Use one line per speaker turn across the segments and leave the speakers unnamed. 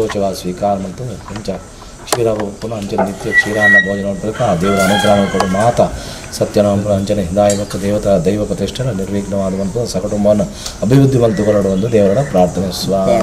ಸಂತೋಷವಾದ ಸ್ವೀಕಾರ ಮತ್ತು ಇಂಚ ಕ್ಷೀರ ಉಪ್ಪುನ ಅಂಚನೆ ನಿತ್ಯ ಕ್ಷೀರಾನ್ನ ಭೋಜನ ಮಾಡಬೇಕು. ಆ ದೇವರ ಅನುಗ್ರಹ ಮಾಡಿಕೊಡು ಮಾತ ಸತ್ಯನಾಮ ಅಂಚನೆ ದಾಯ ದೇವತಾ ದೈವ ಪ್ರತಿಷ್ಠೆನ ನಿರ್ವಿಘ್ನವಾದ ಸಕುಟುಂಬವನ್ನು ಅಭಿವೃದ್ಧಿ ಮಂತುಕೊಳ್ಳುವ ಒಂದು ದೇವರ ಪ್ರಾರ್ಥನೆ. ಸ್ವಾಮಿ.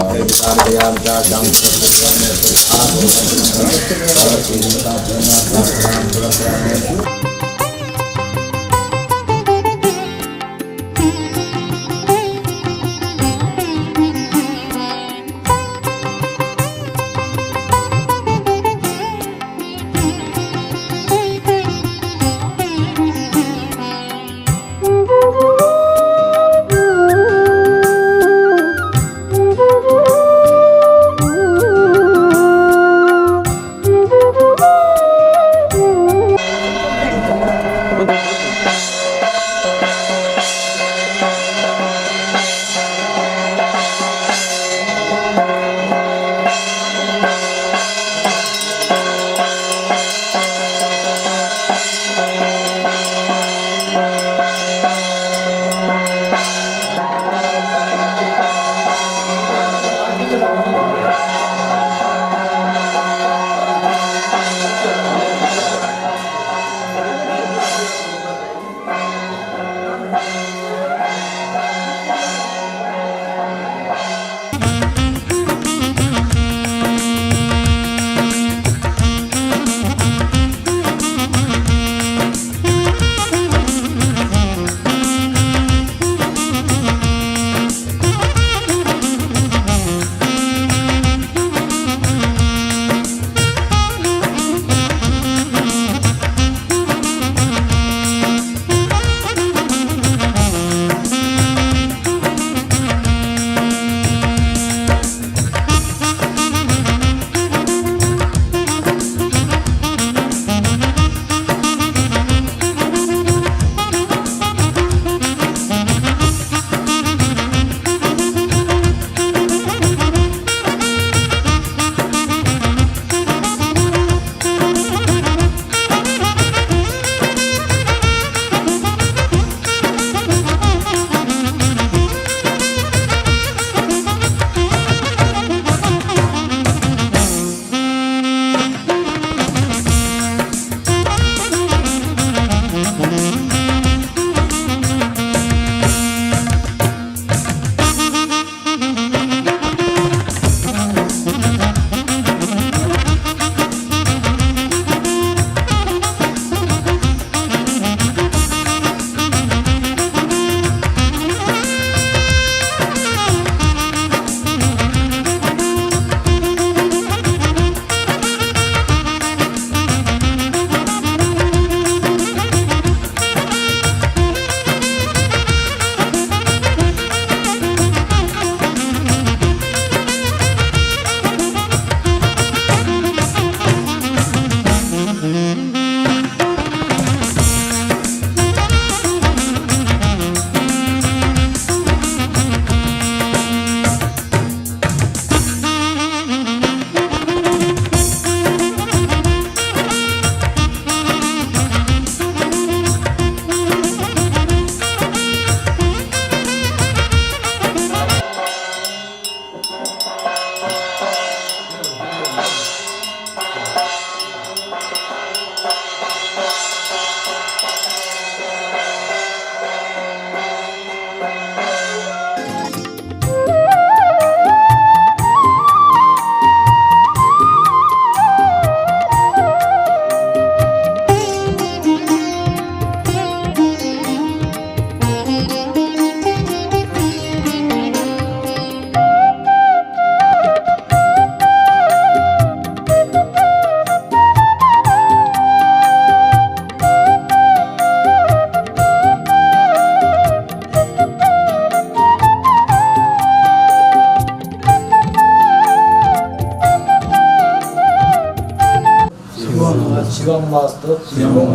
शिवं वास्तु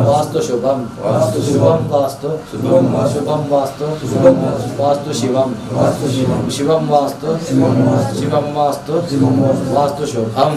वास्तु शुभम शुभम वास्तु शुभम वास्तु वास्तु शिवम शिवम वास्तु शिवम वास्तु वास्तु शुभम।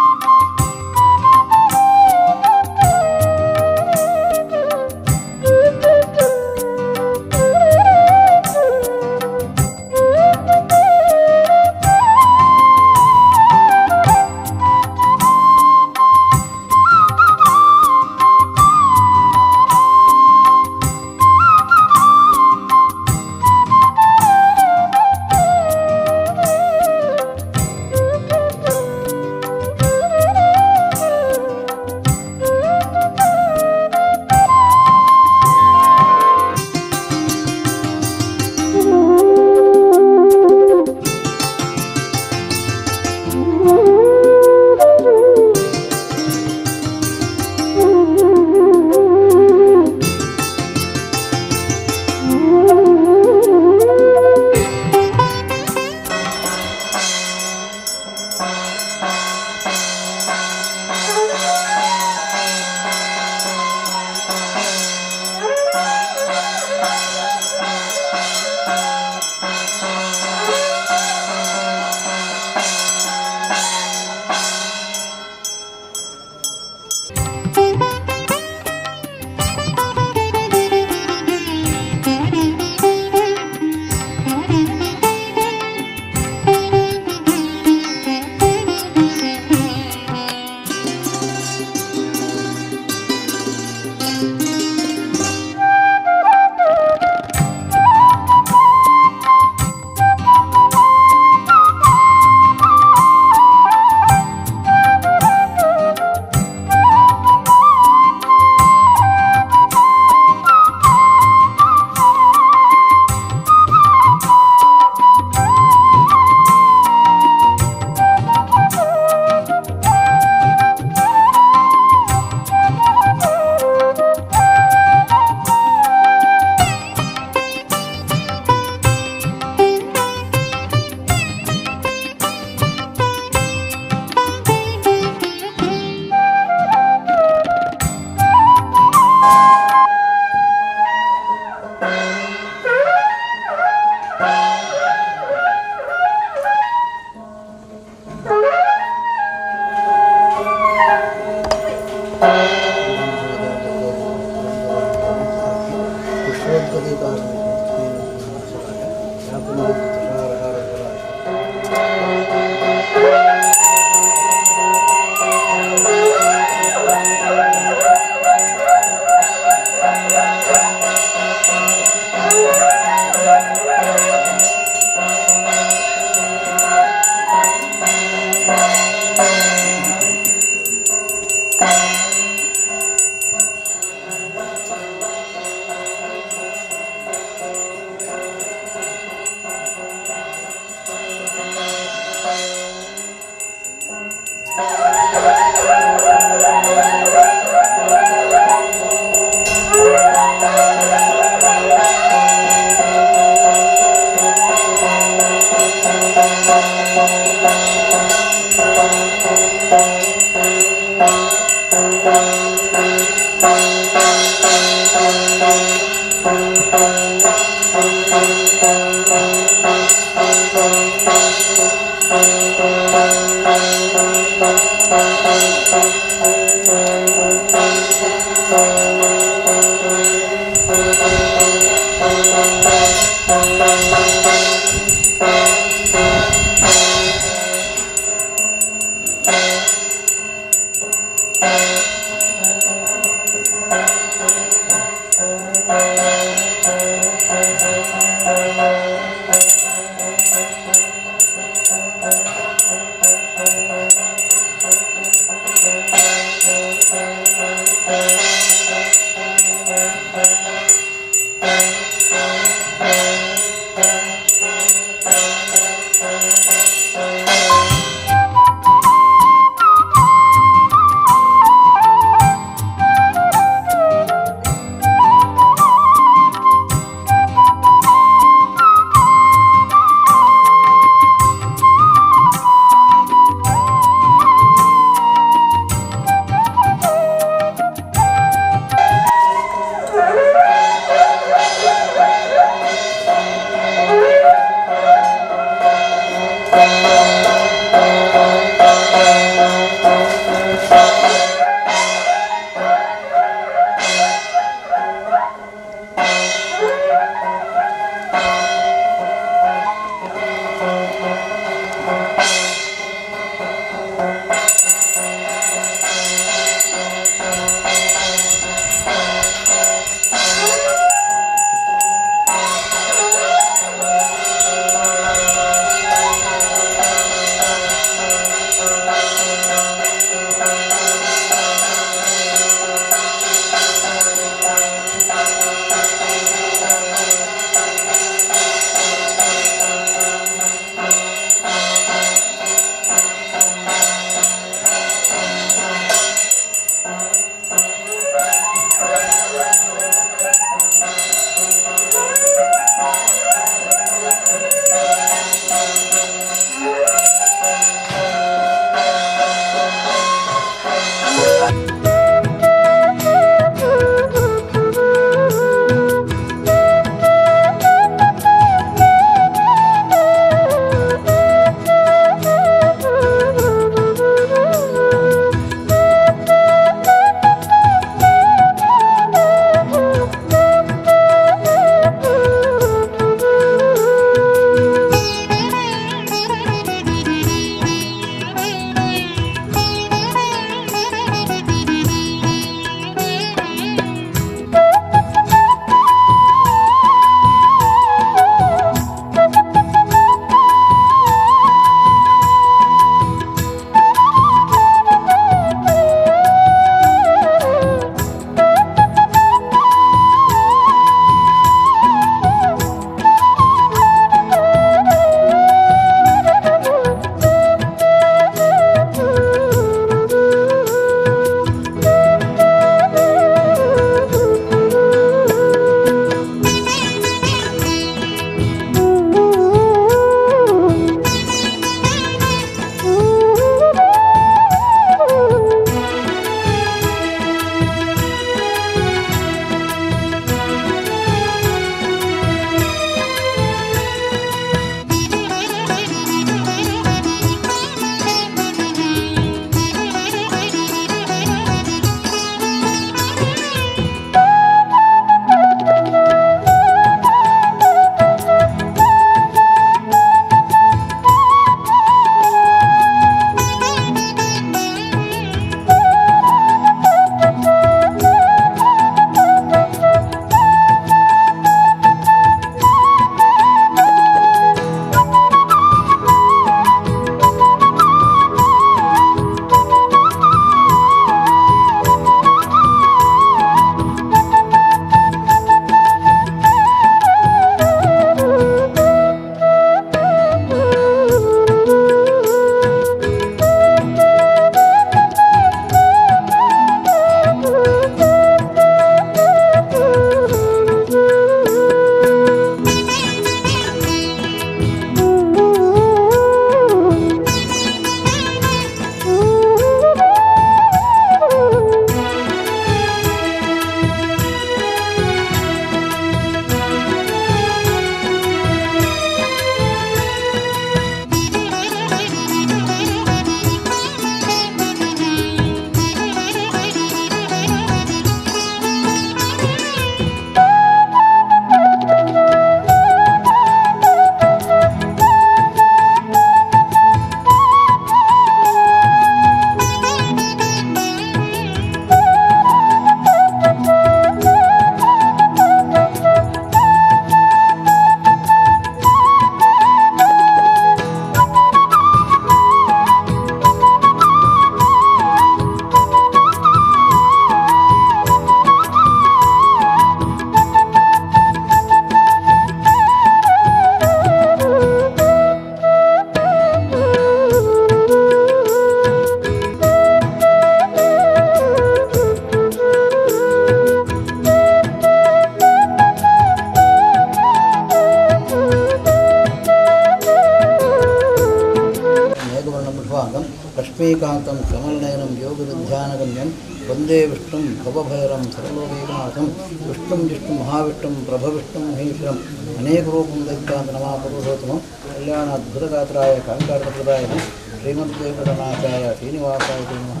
ಲಕ್ಷ್ಮೀಕಾಂತಂ ಕಮಲನಯನಂ ಯೋಗವಿಧ್ಯಾನಗಮ್ಯಂ ವಂದೇ ವಿಷ್ಣುಂ ಭವಭೈರಂ ಸರ್ವಲೋಕೈಕನಾಥಂ ವಿಷ್ಣುಂ ಜಿಷ್ಣು ಮಹಾವಿಷ್ಣುಂ ಪ್ರಭವಿಷ್ಣುಂ ಮಹೇಶ್ವರಂ ಅನೇಕರೂಪಂ ದೈತ್ಯಾಂತ ನಮಃ ಪುರುಷೋತ್ತಮಂ ಕಲ್ಯಾಣಾದ್ಭುತಗಾತ್ರಾಯ ಕಾಂಕಾರ್ಪಪ್ರದಾಯ ಶ್ರೀಮಂತೇಂದ್ರನಾಥಾಯ ಶ್ರೀನಿವಾಸಾಯ ನಮಃ.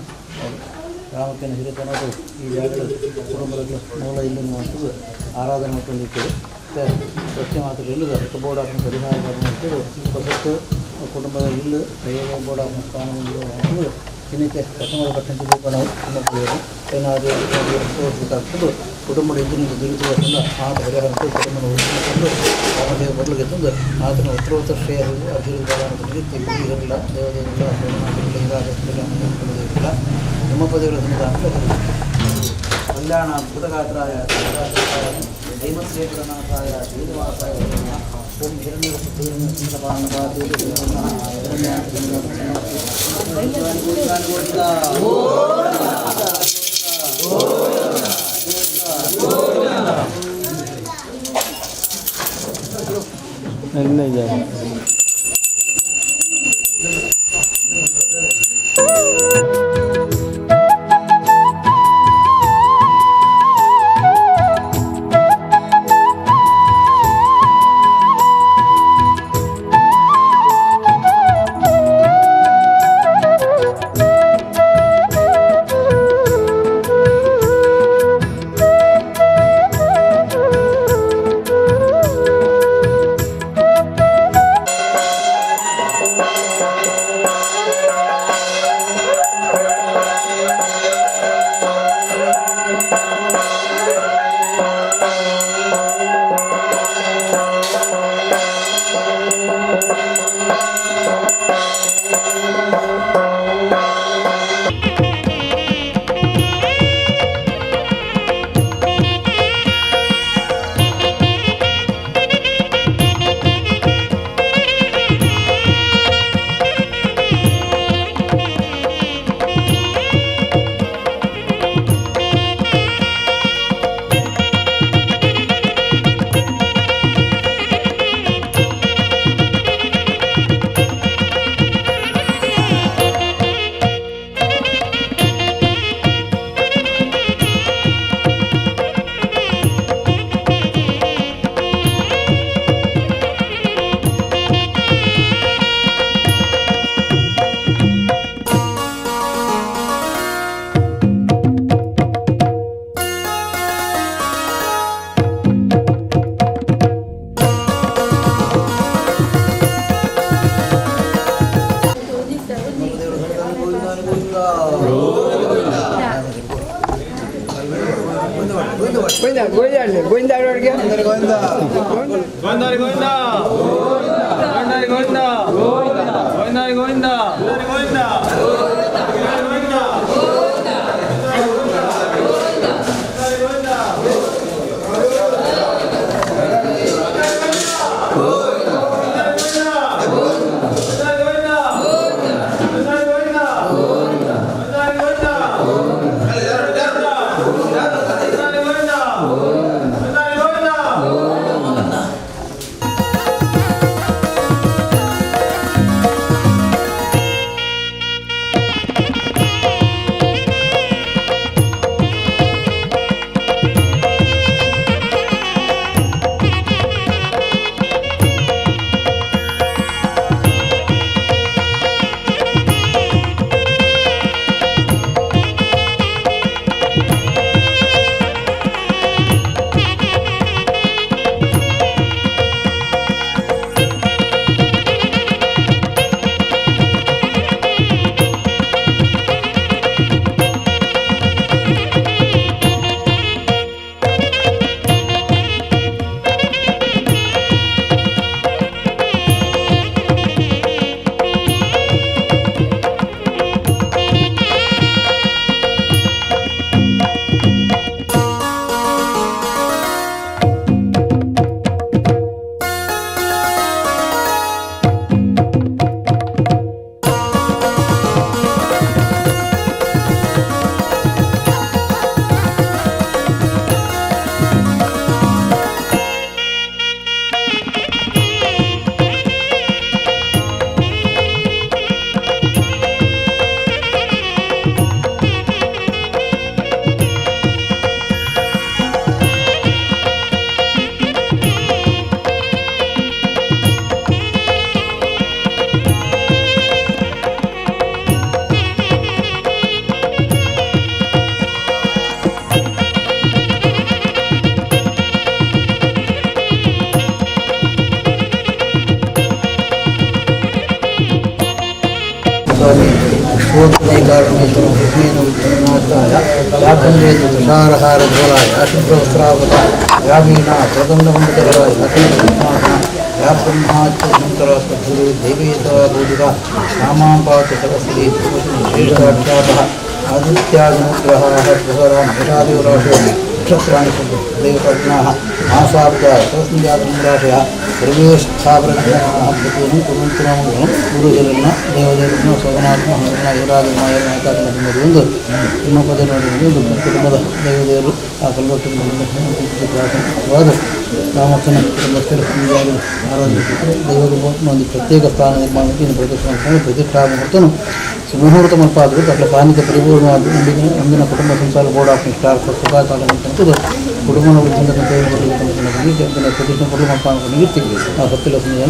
ರಾಮಕನ ಹಿರಿತನದು ಈ ಜಾಗದ ಕುಟುಂಬದ ಮೂಲ ಇಲ್ಲಿ ಮಾಡುವುದು ಆರಾಧನೆ ಮಾಡ್ಕೊಂಡಿರ್ತೇವೆ. ಮತ್ತು ಪ್ರಶ್ನೆ ಮಾತ್ರ ಇಲ್ಲದ ಬೋರ್ಡ್ ಆಫ್ ಪರಿಹಾರ ಮಾಡ್ತೇವೆ. ಹೊಸತ್ತು ಕುಟುಂಬದ ಇಲ್ಲು ದೈವ ಬೋರ್ಡ್ ಆಫ್ ಸ್ಥಾನ ಇನ್ನಕ್ಕೆ ಪ್ರಥಮ ಪಟ್ಟಣ ನಾವು ಏನಾದರೂ ಕುಟುಂಬದ ಇಂದಿನ ದುರಿತವನ್ನು ಆತ ಪರಿಹಾರ ಕುಟುಂಬದ ಉಳಿಸಿಕೊಂಡು ರಾಮದೇವ ಬದಲಿಗೆ ತಂದು ಆತನ ಉತ್ತರೋತ್ತರ ಶ್ರೇಯ ಅಭಿವೃದ್ಧಿ ಇರಲಿಲ್ಲ ದೇವದೇವರಿಲ್ಲ ದೇವರಿಲ್ಲ ಬ್ರಹ್ಮಪದೇವರ ಸನ್ನಿಧಾನ ಕಲ್ಯಾಣ ಅದ್ಭುತಗಾತ್ರಾಯ ದೈವತ್ರೇಕನಾಥಾಯ ಶ್ರೀನಿವಾಸಾಯ ಓಂ ಹಿರಣ್ಯ
Govinda Govinda Govinda Govinda Govinda Govinda Govinda Govinda.
ಕೋತ್ರೀಕಾರಣೇಶ್ವರ ವಿಘ್ನೇನ ಯಾಕಂದೇ ತುಷಾರಹಾರ ಧೋಲಾಯ ಶುಭ್ರವಸ್ತ್ರಾವತ ಯಾವೀನಾ ಪ್ರದಂಡಮಂಡಿತಕರಾಯ ಯಾ ಬ್ರಹ್ಮಾಚ್ಯುತಶಂಕರ ಸದ್ಗುರು ದೇವೇತರ ಪೂಜಿತ ರಾಮಾಂ ಪಾತು ಸರಸ್ವತಿ ಶೇಷಾಖ್ಯಾತಃ ಆದಿತ್ಯಾದಿನುಗ್ರಹಾಃ ಗೃಹರಾಂ ಮೇಷಾದಿವರಾಶೋ ನಕ್ಷತ್ರಾಣಿ ದೇವತಜ್ಞಾಃ ಮಾಸಾಬ್ದ ಸರಸ್ವತಿಯಾತಂರಾಶಯಃ ಸರ್ವೇ ಸ್ಥಾವರಜ್ಞಾಃ ಪ್ರತಿದಿನ ಕುರುವಂತು ನಾಮಗಳನ್ನು ಗುರುಜನರನ್ನ ದೇವದೇವರನ್ನ ಸೋಮನಾಥನ ಹನುಮನ ಯುವರಾಜ ಮಾಯನಾಥನ ಒಂದು ನಿಮ್ಮ ಪದ ನೋಡಿ ಒಂದು ಕುಟುಂಬದ ದೇವದೇವರು ಆ ಕಲ್ವಟ್ಟು ಪ್ರಾರ್ಥನೆ ರಾಮಕೃಷ್ಣ ಕುಟುಂಬಸ್ಥರು ಆರಾಧನೆ ದೈವದ ಒಂದು ಪ್ರತ್ಯೇಕ ಸ್ಥಾನ ನಿರ್ಮಾಣಕ್ಕೆ ಇನ್ನು ಪ್ರತಿಷ್ಠಾನ ಪ್ರತಿಷ್ಠಾ ಮುಹೂರ್ತನು ಸುಮುಹೂರ್ತ ಮಲ್ಪಾದರು ಅక్కడ ಸಾನ್ನಿಧ್ಯ ಪರಿಪೂರ್ಣವಾದ ನಂಬಿಕೆ ಅಂದಿನ ಕುಟುಂಬ ಸಂಸಾರ ಬೋರ್ಡ್ ಆಫ್ ನಿಷ್ಠಾರ್ಥ ಸುಖ ಕಾಲ ಕುಟುಂಬ ಪ್ರತಿಷ್ಠೆ ಕುಟುಂಬ ಆ ಸತ್ತಿಲ ಸಂಜೆ.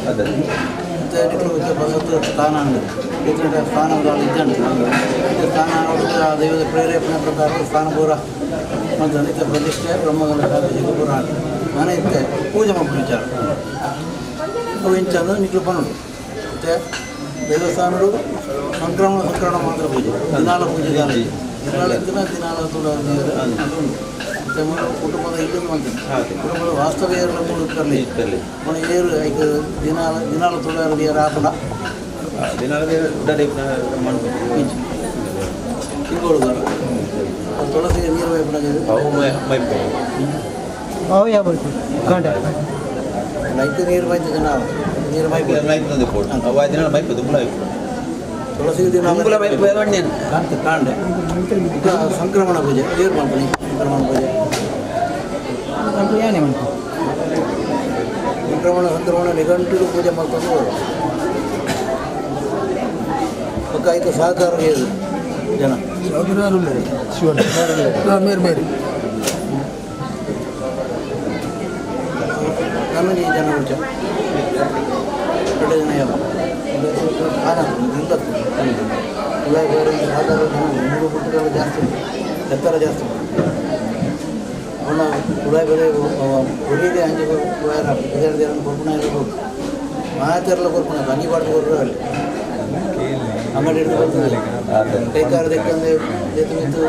ಪದ್ಧತಿ ಮತ್ತೆ ಬಸತ್ತು ಸ್ಥಾನ ಅಂಡು ಇತರ ಸ್ಥಾನ ಇದ್ದಾನೆ ಸ್ಥಾನ ಆ ದೈವದ ಪ್ರೇರೇಪಣೆ ಪ್ರಕಾರ ಸ್ಥಾನ ಪೂರ ಮತ್ತು ನಿತ್ಯ ಪ್ರತಿಷ್ಠೆ ಬ್ರಹ್ಮಗಲ ಪೂರ ಮನೆ ಇತ್ತೆ ಪೂಜೆ ಮಾಡ್ಕೊಂಡು ವಿಚಾರ ಅವು ಇಂಚ ನಿಕ್ಲು ಪನ್ನುಡು ಮತ್ತು ದೇವಸ್ಥಾನಡು ಸಂಕ್ರಮಣ ಸಂಕ್ರಮಣ ಮಾತ್ರ ಪೂಜೆ ದಿನಾಲ ಪೂಜೆ ದಿನಾಲ ಇದ್ದಿನ ದಿನಾಲ ತುಳ ನೀರು ಅದು ಮತ್ತು ಕುಟುಂಬದ ಇಲ್ಲೊಂದು ಮಾಡ್ತೀನಿ ಕುಟುಂಬದ ವಾಸ್ತವ್ಯ ಏರ್ಲ ಮೂಡು ಕರ್ಲಿ ಮನೆ ಏರು ಐಕ್ ದಿನಾಲ ದಿನಾಲ ತುಳ ಏರು ಆಪಣ
ದಿನಾಲ
ತಿಂಗಳು ತುಳಸಿ ನೀರು ಮೈಪಣ
ಅವು ಯಾವ ಗಂಟೆ
ಲೈಕ್ ನೀರು ಮೈತ ಜನ ನೀರು ಮೈಪು
ದಿನ ಮೈಪು ದುಂಬುಲ
ತುಳಸಿ ದಿನ
ಮೈಪು
ಕಾಂಡೆ ಈಗ ಸಂಕ್ರಮಣ ಪೂಜೆ ನೀರು ಮಾಡ್ತೀನಿ ಸಂಕ್ರಮಣ ಪೂಜೆ
ಯಾನೆ ಮಾಡ್ತೀನಿ
ಸಂಕ್ರಮಣ ಸಂಕ್ರಮಣ ನಿಘಂಟು ಪೂಜೆ ಮಾಡ್ಕೊಂಡು ಪಕ್ಕ ಐಕ ಸಹಕಾರ ಜನ
ಶಿವನ ಮೇರೆ ಮೇರೆ
ನಮಗೆ ಜನ ಹುಚ್ಚ ಎರಡು ಜನ ಯಾವ ಇಲ್ಲ ಎಲ್ಲ ಬೇರೆ ಸಹಕಾರ ಜನ ಮೂರು ಪುಟ್ಟಗಳು ಜಾಸ್ತಿ ಉಂಟು ಎತ್ತರ ಜಾಸ್ತಿ ಉಂಟು ಅವನ ಉಳಾಯಿ ಬೆಲೆ ಒಲಿಗೆ ಅಂಜು ಉಳಾಯರ ದೇವರ ಕೊರ್ಪುಣ ಇರಬಹುದು ಮಾತೆಲ್ಲ ಕೊರ್ಪುಣ ಅಂಗಿ ಬಾಡ್ದು ಕೊರ್ರ ಅಲ್ಲಿ ಅಂಗಡಿ ಹಿಡಿದು ಬರ್ತದೆ ಕೈಕಾರ ದಿಕ್ಕಂದು ಮಿತ್ತು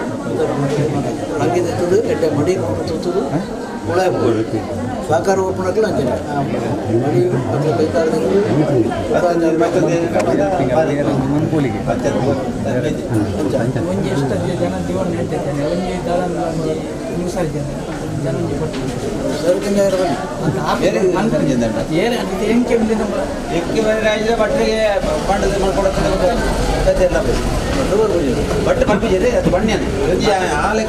ಅಂಗಿ ತೆತ್ತದು ಎಡ್ಡೆ ಮಡಿ ತುತ್ತದು ಉಳಾಯ ಸಹಕಾರ ಒಪ್ಪಣಕ್ಲ ಅಂಚನೆ ಮಡಿ ಮತ್ತು ಕೈಕಾರ
ಒಂಜಿ ಎಷ್ಟು ಜನ ದಿವನ ಹೇಳ್ತಿದ್ದೇನೆ ಒಂಜಿ ದಾಳಂದ ಒಂಜಿ ಮೂರು ಸಾವಿರ ಜನ ಜನ ಒಂಜಿ ಕೊಟ್ಟು
ಭಟ್ರಿಗೆ ಪಂಡದ ಭಟ್ ಪಂಪಿಜೆ ಅದು ಬಣ್ಣ ಆಲೆ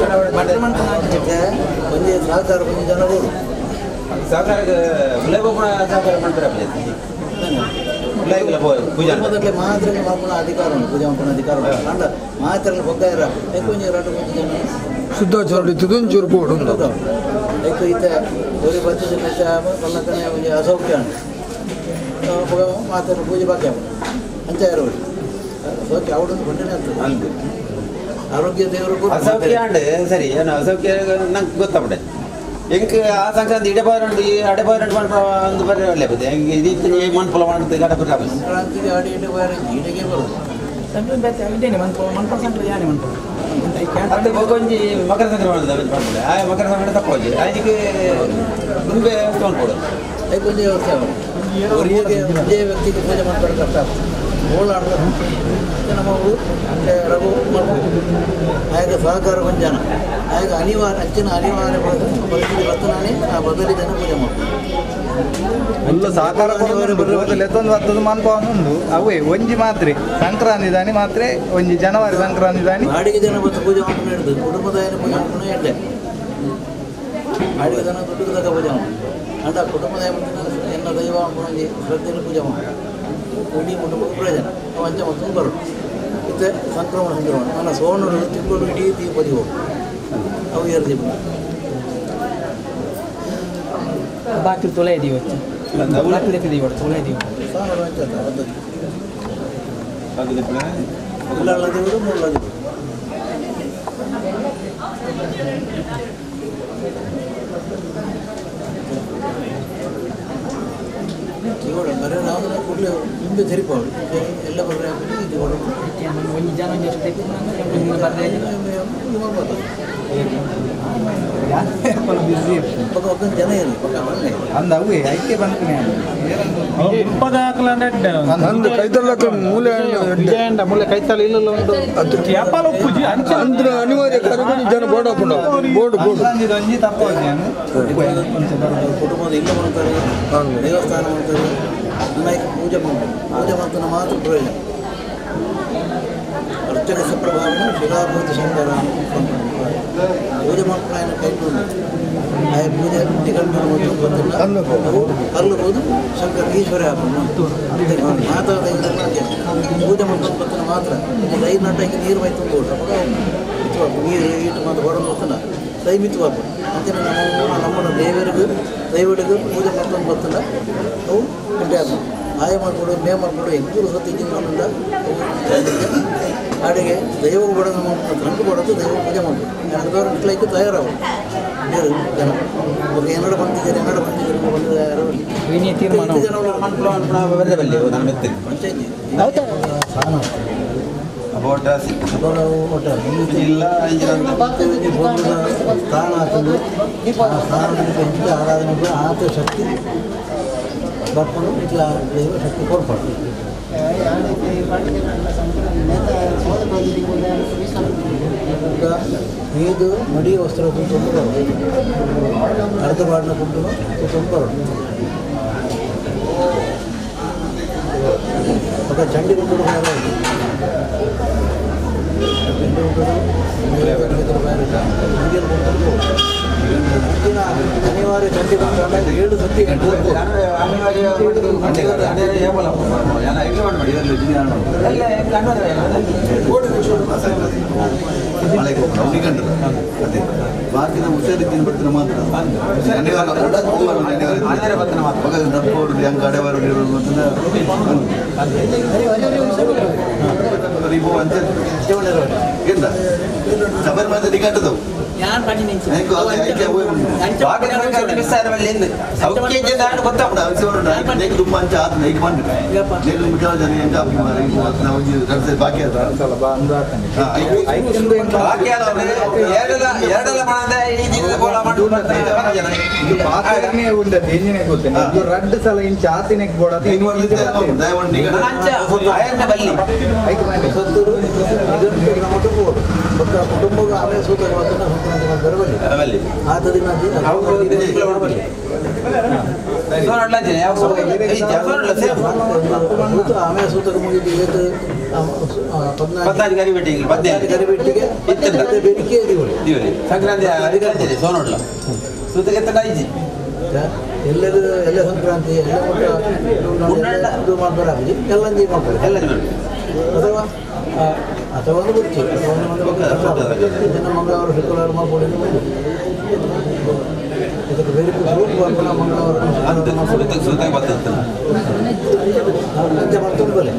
ಒಂಜಿ ಸಹಕಾರ ಒಂಜಿ ಜನ ಬೋಡು
ಸಹಕಾರ ಗುಲಾಬಿ ಸಹಕಾರ ಮಾಡ್ತಾರೆ ಪೂಜೆ
ಮೊದಲೇ ಮಾತ್ರ ಮಾಡ್ಕೊಳ ಅಧಿಕಾರ ಉಂಟು ಪೂಜೆ ಮಾಡ್ಕೊಳ ಅಧಿಕಾರ ಉಂಟು ಅಂಡ ಮಾತ್ರ ಬೊಗ್ಗಾಯಿರ ಒಂಜಿ ಎರಡು ಒಂಜಿ ಜನ
ಶುದ್ಧಾಚಾರ ಇತ್ತದು ಒಂಚೂರು ಬೋಡು ಉಂಟು
ಐಕು ಈತ ಒರಿ ಬತ್ತು ಜನ ಪಲ್ಲಕ್ಕನೆ ಒಂಜಿ ಅಸೌಖ್ಯ ಉಂಟು ಮಾತ್ರ ಪೂಜೆ ಬಾಕಿ ಆಪುಂಡು ಅಂಚ ಇರೋಡು ಸೌಖ್ಯ ಅವಡೊಂದು ಬಂಡನೆ ಆಗ್ತದೆ ಆರೋಗ್ಯ ದೇವರು
ಅಸೌಖ್ಯ ಅಂಡ್ ಸರಿ ಏನು ಅಸೌಖ್ಯ ನಂಗೆ ಗೊತ್ತಾಗ್ಬಿಟ್ಟೆ ಎಂಕ್ ಆ ಸಂಕ್ರಾಂತಿ ಇಡೆ ಬಾರಂಡು ಈ ಅಡೆ ಬಾರಂಡು ಒಂದು ಬರ್ರೆ ಒಳ್ಳೆ ಬತ್ತೆ ಹೆಂಗೆ ಇದು ಮನ್ಪುಲ ಮಾಡ್ತು ಗಡ ಬರ್ರೆ
ಸಂಕ್ರಾಂತಿಗೆ ಅಡಿ ಇಡೆ ಬಾರ ಇಡೆಗೆ ಬರೋದು
ಅದು ಒಂಜಿ ಮಕರ ಸಂಕ್ರಮಣ ಮಾಡ್ತಾರೆ ಆ ಮಕರ ಸಂಕ್ರಮಣ ತಪ್ಪೋಜಿ ಅದಕ್ಕೆ ದುಂಬೆ ತೊಗೊಂಡ್ಕೊಡು
ಅದಕ್ಕೊಂದು ವ್ಯವಸ್ಥೆ ಅವರಿಗೆ ಒಂದೇ ವ್ಯಕ್ತಿಗೆ ಪೂಜೆ ಮಾಡ್ತಾರೆ ಕಷ್ಟ ಆಗ್ತದೆ ಓಡಾಡ್ತಾರೆ ಮತ್ತು ನಮ್ಮ ರಘು ಮಾಡ್ಬೋದು ಆಗ ಸಹಕಾರ ಗೊಂಜನ ಆಗ ಅನಿವಾರ್ಯ ಅಂಚಿನ ಅನಿವಾರ್ಯ ಪರಿಸ್ಥಿತಿ ಬರ್ತನಾನೆ ಆ ಬದಲಿ ಜನ ಪೂಜೆ ಮಾಡ್ತಾರೆ
ಎಲ್ಲ ಸಹಕಾರ ಲೆತ್ತೊಂದು ಮನ್ಪವನ ಉಂಡು ಅವೇ ಒಂಜಿ ಮಾತ್ರೆ ಸಂಕ್ರಾಂತಿ ದಾನಿ ಮಾತ್ರೆ ಒಂಜಿ ಜನವರಿ ಸಂಕ್ರಾಂತಿ ದಾನಿ
ಬಾಡಿಗೆ ಜನ ಬಂದು ಪೂಜೆ ಮಾಡ್ಕೊಂಡು ಹಿಡಿದು ಕುಟುಂಬದ ಏನು ಪೂಜೆ ಮಾಡ್ಕೊಂಡು ಎಡ್ಡೆ ಬಾಡಿಗೆ ಜನ ದುಡ್ಡು ತಗ ಪೂಜೆ ಮಾಡಿ ಅಂಡ ಕುಟುಂಬದ ಎನ್ನ ದೈವ ಒಂಜಿ ಶ್ರದ್ಧೆಯಲ್ಲಿ ಪೂಜೆ ಮಾಡಿ ಇಡೀ ಕುಟುಂಬಕ್ಕೆ ಪ್ರಯೋಜನ ಅವು ಅಂಚೆ ಮತ್ತೊಂದು ಬರು ಇತ್ತೆ ಸಂಕ್ರಮಣ ಸಂಕ್ರಮಣ ನನ್ನ ಸೋಣರು ತಿಂಗಳು ಇಡೀ ದೀಪದಿ ಹೋಗು ಅವು ಏರು ದೀಪ
ಬಾಕಿ ತೊಲೆ ಇದೀವಿ ಬಾಕಿ ದೀವ ತೊಲೆ ಇದೀವಿ
ಸೋಣರು ಅಂಚೆ ಪದ್ಧತಿ ಉಳ್ಳಾಳ ದೇವರು ಮುಳ್ಳ ದೇವರು ಇವಳು ಬರೀ ನಾವು ಕೂಡಲೇ ನಿಂಬೆ ತೆರಿಪಾವಳು ಎಲ್ಲ ಬರ್ರೆ ಇದು
ಒಂಜಿ ಜನ ಒಂಜಿ ಅಷ್ಟು
ಪಕ್ಕ ಒಕ್ಕನ ಜನ ಏನು ಪಕ್ಕ ಬರಲೇ
ಅಂದ ಅವೇ ಐಕೆ ಬಂದ್ಕನೆ
ಅಂದು ಕೈತಲ್ಲ ಮೂಲೆ
ಮೂಲೆ ಕೈತಲ್ಲ ಇಲ್ಲ ಉಂಟು
ಅಂದ್ರೆ ಅನಿವಾರ್ಯ ಕಾರ್ಯಕ್ರಮ ಜನ ಬೋರ್ಡ್ ಹಾಕೊಂಡು ಬೋರ್ಡ್ ಬೋರ್ಡ್
ಒಂಜಿ ತಪ್ಪೋಜಿ
ಕುಟುಂಬದ ಇಲ್ಲ ಮಾಡ್ತಾರೆ ದೇವಸ್ಥಾನ ಮಾಡ್ತಾರೆ ವಿನಾಯಕ ಪೂಜೆ ಮಾಡ್ತಾರೆ ಪೂಜೆ ಮಾಡ್ತಾನೆ ಮಾತ್ರ ಪ್ರಯೋಜನ ಅರ್ಚಕ ಸಪ್ರಭಾವನ ಶಿಲಾಭೂತ ಶಂಕರ ಪೂಜೆ ಮಾಡ್ಕೊಂಡು ಕೈಕೊಂಡು ಆ ಪೂಜೆ ನಿಘಂಟು ಮತ್ತು ಗೊತ್ತಿಲ್ಲ ಅವು ಕಲ್ಲುಬೋದು ಶಂಕರ ಈಶ್ವರ ಮಾತಾ ದೈವದಲ್ಲಿ ಪೂಜೆ ಮಾಡ್ಕೊಂಡು ಬರ್ತಾನೆ ಮಾತ್ರ ಒಂದು ಐದು ನಟಕ್ಕೆ ನೀರು ಮೈ ತುಂಬ ಅವಾಗ ಮಿತ್ತು ಬರ್ಪು ನೀರು ಈಟು ಮತ್ತು ಹೊರ ಬರ್ತನ ದೈ ಮಿತ್ತು ಬರ್ಪು ಅಂಚನೆ ನಮ್ಮ ನಮ್ಮನ ದೇವರಿಗೆ ದೈವಡಿಗೆ ಪೂಜೆ ಮಾಡ್ಕೊಂಡು ಬರ್ತನ ಅವು ಎಡ್ಡೆ ಆಪುಂಡು ಆಯ ಮಾಡ್ಕೊಡು ಮೇ ಮಾಡ್ಕೊಡು ಎಂಕೂರು ಸತ್ತು ಇಜ್ಜಿಂದ ಅವು ಅಡುಗೆ ದೈವ ಬಡೋದು ನಂಗೆ ಬಡೋದು ದೈವ ಪೂಜೆ ಮಾಡ್ಬೇಕು ಎರಡು ನಿಕ್ಲೈಕ್ ತಯಾರಾವು ನೀರು ಜನ ఒక ಎನ್ನಡ ಬಂದಿದ್ದಾರೆ ಎನ್ನಡ ಬಂದಿದ್ದಾರೆ ಬಂದ ಯಾರು
ತೀರ್ಮಾನ
ಪಂಚಾಯತಿ ಸ್ಥಾನ ಆತಂದು ಆ ಸ್ಥಾನದಲ್ಲಿ ಇಂಚ ಆರಾಧನೆ ಆತ ಶಕ್ತಿ ಬರ್ಕೊಂಡು ಇట్లా ದೈವ ಶಕ್ತಿ ಕೊಡ್ಪಾಡು. ನೀದು ಮಡಿ ವಸ್ತ್ರ ತುಂಬ ಬರೋದು ಅರ್ಧ ಬಾಡಿನ ಕುಂಟು ತುಂಬ ಬರೋದು ఒక ಚಂಡಿ ಗುಂಡು ಚಂಡಿ ಗುಂಡು ಅನಿವಾರ್ಯ ಚಂಡಿ ಗುಂಡು 7 ಸತಿ
ಬಾಕಿದ ಹುಷಾರಿದ್ದೀನಿ ಬರ್ತಾರೆ ಮಾತ್ರ ಶಬರಿಮಲೆ ನಿಘಂಟದವು
ರಡ್ಡು ಸಲ ಇಂಚ ಆತಿನೆಕ್ ಬೋಡದು
ಕುಟುಂಬ ಆಮೇಲೆ ಸೂತ್ರ ಆತ ದಿನ ಆಮೇಲೆ ಸೂತ್ರ ಮುಗಿದು ಇವತ್ತು 14 ಗರಿಬೆಟ್ಟಿಗೆ ಬೆರಿಕೆ ದಿವಳಿ
ಸಂಕ್ರಾಂತಿ ಸೋನೊಡ್ಲ ಸೂತಕ್ಕೆ
ಎಲ್ಲರೂ ಎಲ್ಲ ಸಂಕ್ರಾಂತಿ ಎಲ್ಲ ಇದು ಮಾಡ್ತಾರೆ ಎಲ್ಲ ಮಾಡ್ತಾರೆ
ಎಲ್ಲ
ಅಥವಾ ಅಥವಾ ಒಂದು ಗುರುತು ಅಥವಾ ಒಂದು ಜನ ಮಂಗಳವಾರ ಶುಕ್ರವಾರ ಮಾಡ್ಕೊಂಡು ಇದಕ್ಕೆ ಬೇರೆ ರೂಪ ಮಂಗಳವಾರ ಅಂತ್ಯ ಮಾಡ್ಕೊಂಡು ಬಲೆ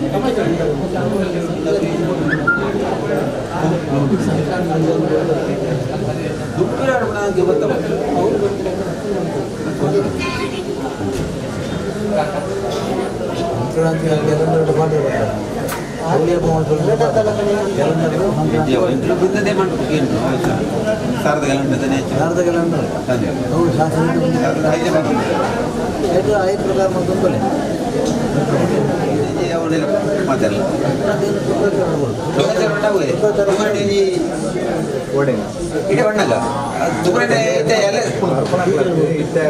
ಸಂಕ್ರಾಂತಿ ಕ್ಯಾಲೆಂಡರ್ ಮಾಡಿರ್ತಾರೆ ಹೋಳಿ ಹಬ್ಬ ಶಾರದ ಕ್ಯಾಲೆಂಡರ್ ಹೌದು ಶಾಸ್ತ್ರ ಐದು ಪ್ರಕಾರ ಮಾಡ್ಕೊಂಡ್ಬಲೆ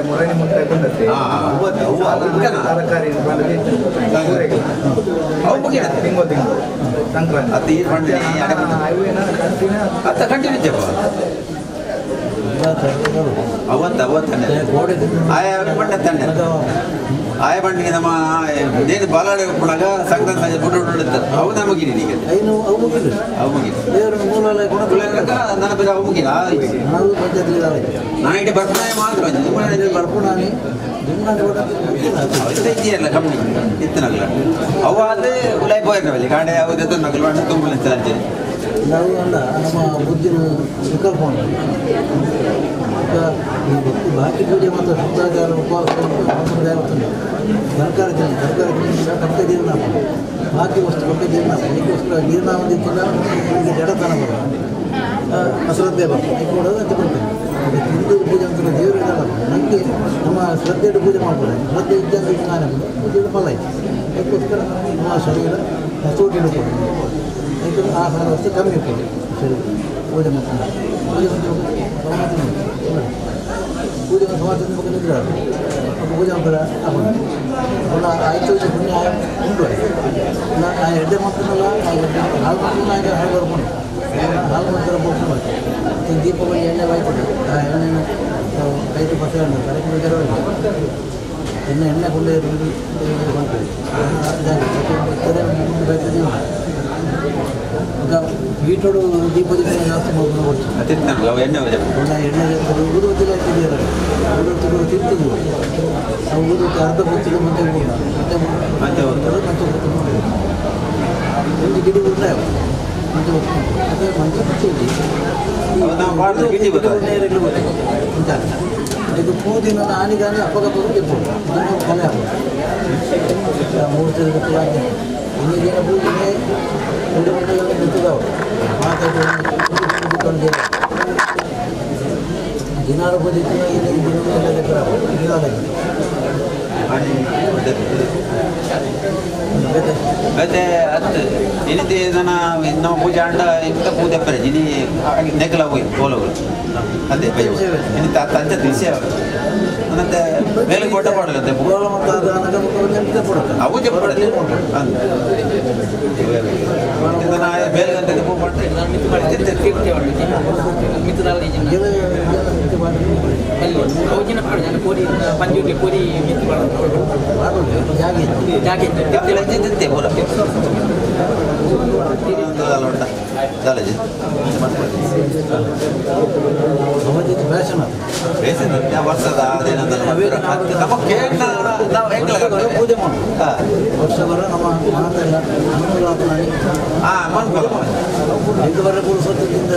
ಮುರಣಿ ಮುಟ್ಟೆ ತರಕಾರಿ ತಿಂಗಳು ತಿಂಗಳು ಸಂಕ್ರಾಂತಿ
ಆಯ ಬಂಡಿಗೆ ನಮ್ಮ ನೇನು ಬಾಲಾಳೆ ಉಪ್ಪುಣಗ ಸಂಕ್ರಾಂತಿ ಗುಡ್ಡ ಅವು ನಮಗಿರಿ ಈಗ ಅವು ಮುಗಿದು ನನ್ನ ಬೇರೆ ಅವು ಮುಗಿಲ್ಲ ನಾನು ಇಡೀ ಬರ್ಪುಣಾಯ ಮಾತ್ರ
ಬರ್ಪುಣಾನಿ
ಇದೆಯಲ್ಲ ಕಮ್ಮಿ ಇತ್ತನಲ್ಲ ಅವು ಅದು ಉಲಾಯ್ ಪೋಯಿರವಲ್ಲಿ ಕಾಂಡೆ ಅವು ನಗಲು ಬಣ್ಣ ತುಂಬ
ನಾವು ಅಲ್ಲ ನಮ್ಮ ಬುದ್ಧಿನ ವಿಕಲ್ಪ ಈ ಬಾಕಿ ಪೂಜೆ ಮತ್ತು ಶುದ್ಧಾಚಾರ ಉಪವಾಸ ಸಂಪ್ರದಾಯ ಬರ್ತದೆ. ತರಕಾರಿ ತಿನ್ನ ತರಕಾರಿ ತಿನ್ನ ಕಟ್ಟೆ ಜೀರ್ಣ ಬಾಕಿ ವಸ್ತು ಕಟ್ಟೆ ಜೀರ್ಣ ಅದಕ್ಕೋಸ್ಕರ ಜೀರ್ಣ ಒಂದಿತ್ತಿಲ್ಲ ಈಗ ಜಡತನ ಬರೋದು ಅಶ್ರದ್ಧೆ ಬರ್ತದೆ ಈಗ ಕೊಡೋದು ಅಂತ ಬರ್ತದೆ. ತಿಂದು ಪೂಜೆ ಅಂತ ದೇವರು ಇದಲ್ಲ ನಮಗೆ ನಮ್ಮ ಶ್ರದ್ಧೆ ಪೂಜೆ ಮಾಡ್ಬೋದು. ಶ್ರದ್ಧೆ ಇದ್ದಂಗೆ ಜ್ಞಾನ ಪೂಜೆ ಫಲ ಆಯಿತು. ಅದಕ್ಕೋಸ್ಕರ ನಮ್ಮ ಶರೀರ ಹತೋಟಿ ಹಿಡ್ಕೊಂಡು ಅದಕ್ಕೆ ಆಹಾರ ವಸ್ತು ಕಮ್ಮಿ ಇರ್ತದೆ. ಶರೀರ ಪೂಜೆ ಮಾಡ್ತಾರೆ ಪೂಜೆ ಮತ್ತು ಪೂಜೆ ಸಮಾಜದ ಬಗ್ಗೆ ನಿದ್ರೆ ಪೂಜೆ ಅಂತಾರೆ ಆಗೋದು ಪುನಃ ಆಯಿತು ಪುಣ್ಯ ಉಂಟು. ಆ ಎಡ್ಡೆ ಮಾಡ್ತಾನಲ್ಲ ಹಾಲು ಮಾಡ್ತಾನ ಹಾಲು ಬರ್ಕೊಂಡು ಹಾಲು ಮಾಡ್ತಾರೆ ಬೋರ್ಕೊಂಡು ಮತ್ತು ದೀಪಾವಳಿ ಎಣ್ಣೆ ಬಾಯ್ತದೆ. ಆ ಎಣ್ಣೆನ ಕೈದು ಪಸೆ ಕರೆಕ್ಟ್ ಎಣ್ಣೆ ಎಣ್ಣೆ ಕೊಂಡೆ ಮಾಡ್ತದೆ. ಪೀಠೋಡು ದೀಪದ ಜಾಸ್ತಿ
ಅವು ಎಣ್ಣೆ
ಎಣ್ಣೆ ಊದುಬತ್ತಿಗೆ ಹಾಕಿದ್ದೀರ ಊದುಬತ್ತಿಗಳು ತಿಂತಿದ್ವು. ಅವು ಊದುಬತ್ತಿ ಅರ್ಧ ಹೊತ್ತಿಗೆ ಮತ್ತೆ ಮತ್ತೆ
ಮತ್ತೆ
ಮತ್ತೆ ಒಂದು ಗಿಡ ಉಂಟ ಮತ್ತೆ ಅದೇ ಮಂಚ ಇದು ಪೂದಿನ ಆನಿಗಾನಿ ಅಪ್ಪಗಪ್ಪಗೂ ಗೆಪ್ಪು ಇದನ್ನು ಕಲೆ ಆಗೋದು ಮೂರ್ತಿ ಗೊತ್ತಿಲ್ಲ. ಇನ್ನು ದಿನ ಪೂಜೆ ಉಂಡೆ ಮಂಟೆಲ್ಲ ಬಿತ್ತದಾವು ಮಾತಾಡಿ ದಿನಾಲು ಪೂಜೆ ದಿನ
ಮತ್ತೆ ಅತ್ತು ಇನಿತಿ ನನ್ನ ನಮ್ಮ ಪೂಜೆ ಅಂಡ ಇಂಥ ಪೂಜೆ ಅಪ್ಪರೆ ಇನಿ ನೆಕಲ ಹೋಗಿ ಪೋಲಗಳು ಅದೇ ಇನಿ ಅಂಚ ವಿಷಯ ಮತ್ತೆ ಮೇಲೆ ಕೋಟ ಪಾಡಲಂತೆ ಅವು ಜಪ್ಪಡೆ ಬೇರೆ ಗಂಟೆ ಪೂ
ಪೂಜೆ ಮಾಡು ವರ್ಷ ಬರ ನಮ್ಮ ಮಾತೆಲ್ಲ ಅನುಕೂಲ ಐದು ಬರ ಪುರುಷದಿಂದ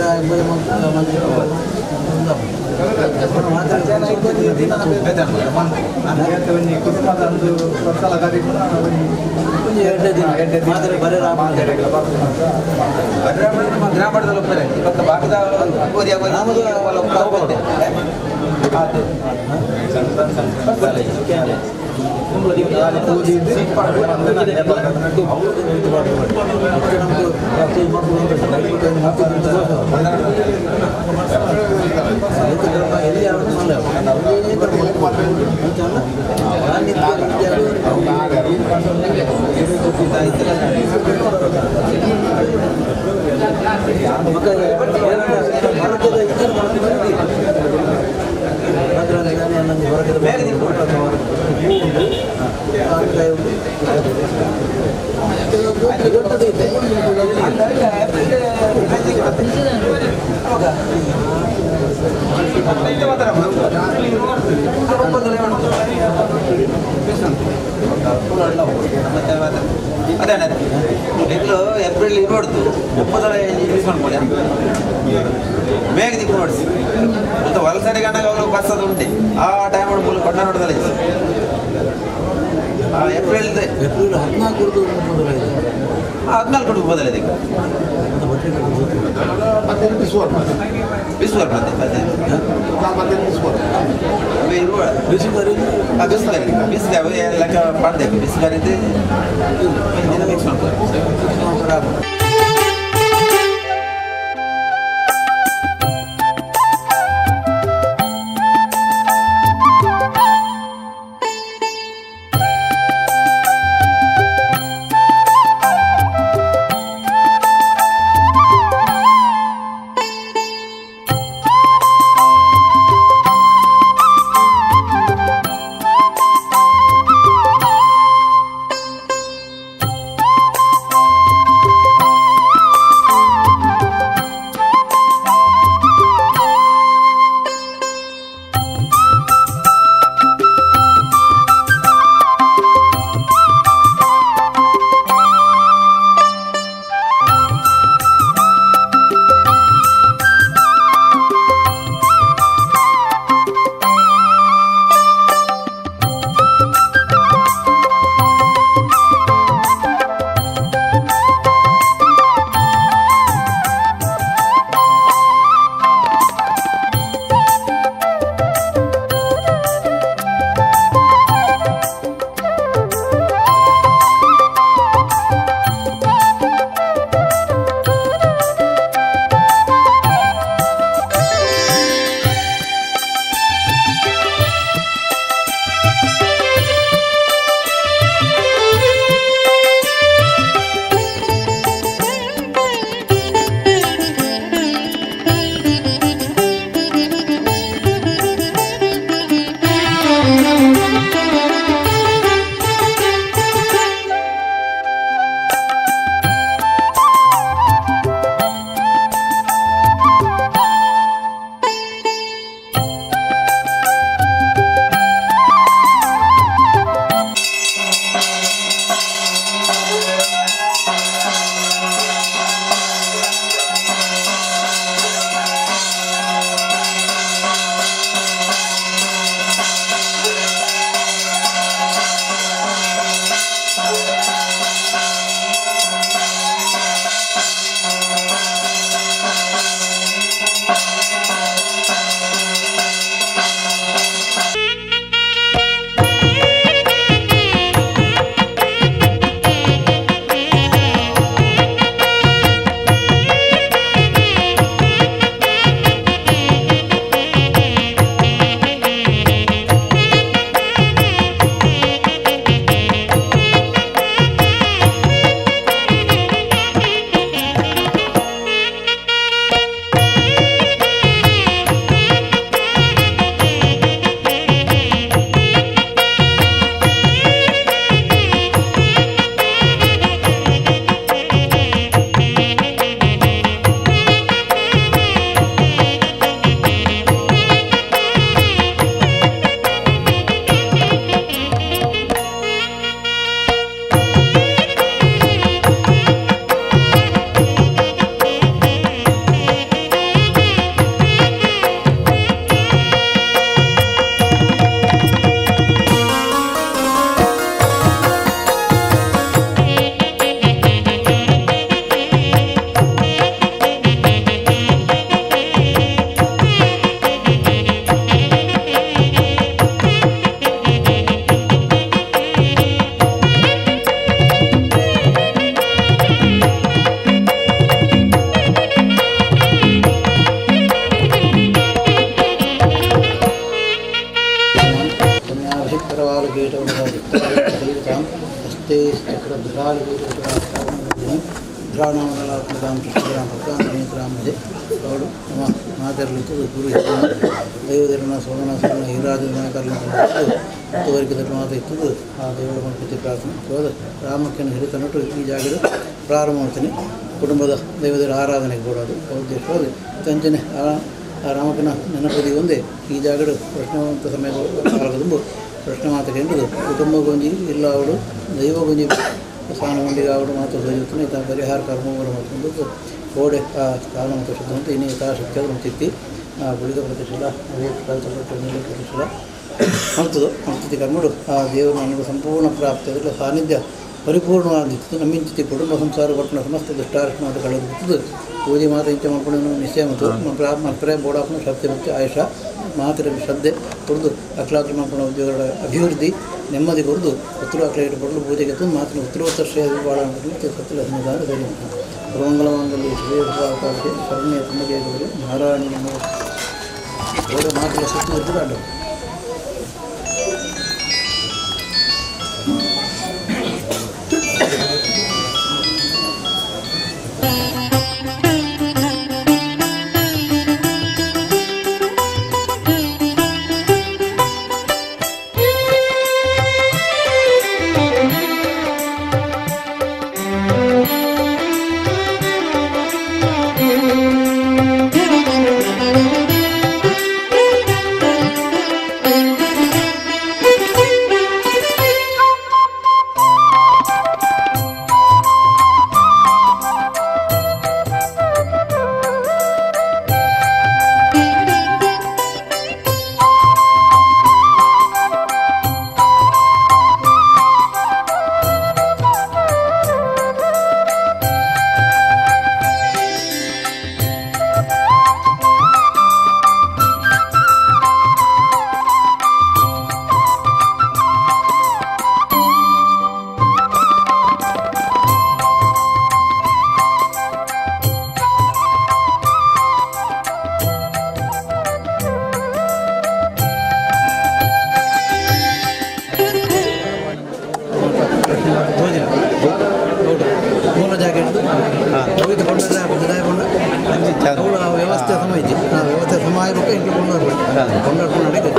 ಏಪ್ರಿಲ್ ಇರೋಡ್ದು ಒಪ್ಪದರ ಯೂಸ್ ಮಾಡ್ಬೋದು ಬೇಗ ದಿಕ್ಕು ನೋಡಿಸಿ ಮತ್ತು ವಲಸರಿ ಗಂಡಾಗ ಅವರು ಬಸ್ ಅದು ಉಂಟೆ ಆ ಟೈಮ್ ಮೂಲ ಕೊಂಡ ನೋಡೋದಲ್ಲ ಏಪ್ರಿಲ್
ಏಪ್ರಿಲ್ 14
14 ಮೊದಲ ಇದಕ್ಕೆ ಬಿಸ್ವರ್ ಮತ್ತೆ ಬಿಸಿಲು ಅವು ಲೆಕ್ಕ ಮಾಡಬೇಕು ಬಿಸಿಲು ಮಿಕ್ಸ್ ಮಾಡ್ಬೋದು.
ಿ. ಸಮಸ್ತ ಹಸ್ತೆ ಚಕ್ರಧರಾಳಿ ಧ್ರಾಣಮಂಡಲಾತ್ಮಕಾಂ ಕೃಷ್ಣರಾಮ ಭಕ್ತಾಂ ಅವಳು ನಮ್ಮ ಮಾತೆರಲಿತ್ತು ಗುರು ದೈವದೇರನ ಸೋಮನ ಸೋಮನ ಹೀರಾಜನ ಕರ್ಣ ಮಾತ ಇತ್ತು ಆ ದೇವರ ಗಣಪತಿ ಪ್ರಾರ್ಥನೆ ಹೋದ ರಾಮಕ್ಕನ ಹಿರಿತನಟ್ಟು ಈ ಜಾಗದ ಪ್ರಾರಂಭ ಮಾಡ್ತೀನಿ. ಕುಟುಂಬದ ದೈವದೇವರ ಆರಾಧನೆಗೆ ಕೊಡೋದು ಉದ್ದೇಶವಾದ ಅಂಚನೆ ಆ ರಾಮಕ್ಕನ ನೆನಪದಿ ಒಂದೇ ಈ ಜಾಗಡು ಪ್ರಶ್ನವಂತ ಸಮಯದ ಕಾಲದಂಬು ಪ್ರಶ್ನೆ ಮಾತಕ್ಕೆ ಎಂಬುದು ಕುಟುಂಬ ಗೊಂಜಿ ಇಲ್ಲ ಅವಳು ದೈವ ಗೊಂಜಿ ಸ್ಥಾನ ಮಂಡಿಗೆ ಅವಳು ಮಾತು ಸೋಜುತ್ತಾನೆ ಈತ ಪರಿಹಾರ ಕರ್ಮವನ್ನು ಮಾಡಿಕೊಂಡು ಕೋಡೆ ಆ ಸ್ಥಾನ ಮತ್ತು ಶುದ್ಧ ಇನ್ನೇ ಯಥಾಶಕ್ತಿಯಾದ ತಿತ್ತಿ ಆ ಗುಳಿಗ ಪ್ರತಿಶೀಲ ಪ್ರತಿಶೀಲ ಮಾಡ್ತದೆ ಮಾಡ್ತದೆ ಕರ್ಮಡು ಆ ದೇವರ ನನಗೆ ಸಂಪೂರ್ಣ ಪ್ರಾಪ್ತಿ ಅದರ ಸಾನ್ನಿಧ್ಯ ಪರಿಪೂರ್ಣವಾಗಿತ್ತು. ನಮ್ಮಿಂಚಿತಿ ಕುಟುಂಬ ಸಂಸಾರ ಕೊಟ್ಟನ ಸಮಸ್ತ ದುಷ್ಟಾರಕ್ಷಣ ಮಾತು ಕಳೆದು ಪೂಜೆ ಮಾತ್ರ ಇಂಚೆ ಮಾಡ್ಕೊಂಡು ನಿಶ್ಚಯ ಮತ್ತು ಮಾತ್ರ ಬೋಡಾಪನ ಶಕ್ತಿ ಮತ್ತು ಆಯುಷ ಮಾತ್ರ ಶ್ರದ್ಧೆ ಕೊಡದು ಅಕ್ಲಾತ್ರ ಮಾಡ್ಕೊಂಡು ಉದ್ಯೋಗಗಳ ಅಭಿವೃದ್ಧಿ ನೆಮ್ಮದಿ ಕೊಡದು ಉತ್ತರ ಅಕ್ಲ ಇಟ್ಟುಕೊಂಡು ಪೂಜೆಗೆ ತಂದು ಮಾತ್ರ ಉತ್ತರೋತ್ತರ ಶ್ರೇಯ ಭಾಳ ಸತ್ತಿಲ್ಲ ಸನ್ನಿಧಾನ ಸರಿ ಸರ್ವಂಗಲವಾಂಗಲಿ ಶ್ರೇಯ ಶರಣ್ಯ ತಮಗೆ ನಾರಾಯಣ ಮಾತ್ರ ಸತ್ತು ಇರ್ತದೆ ಅಡ್ಡ. ವ್ಯವಸ್ಥೆ ಸಮ ಇಜ್ಜಿ ವ್ಯವಸ್ಥೆ ಸಮ ಆಗಬೇಕು ಇಂಟ್ಲು ಕೊಂಡಾಡ್ಕೊಂಡು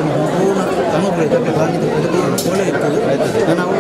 ಸಂಪೂರ್ಣ ಸಮಗ್ರ ಇದಕ್ಕೆ ಸಾನ್ನಿಧ್ಯ ಕೋಲೆ ಇರ್ತದೆ. ನಾನು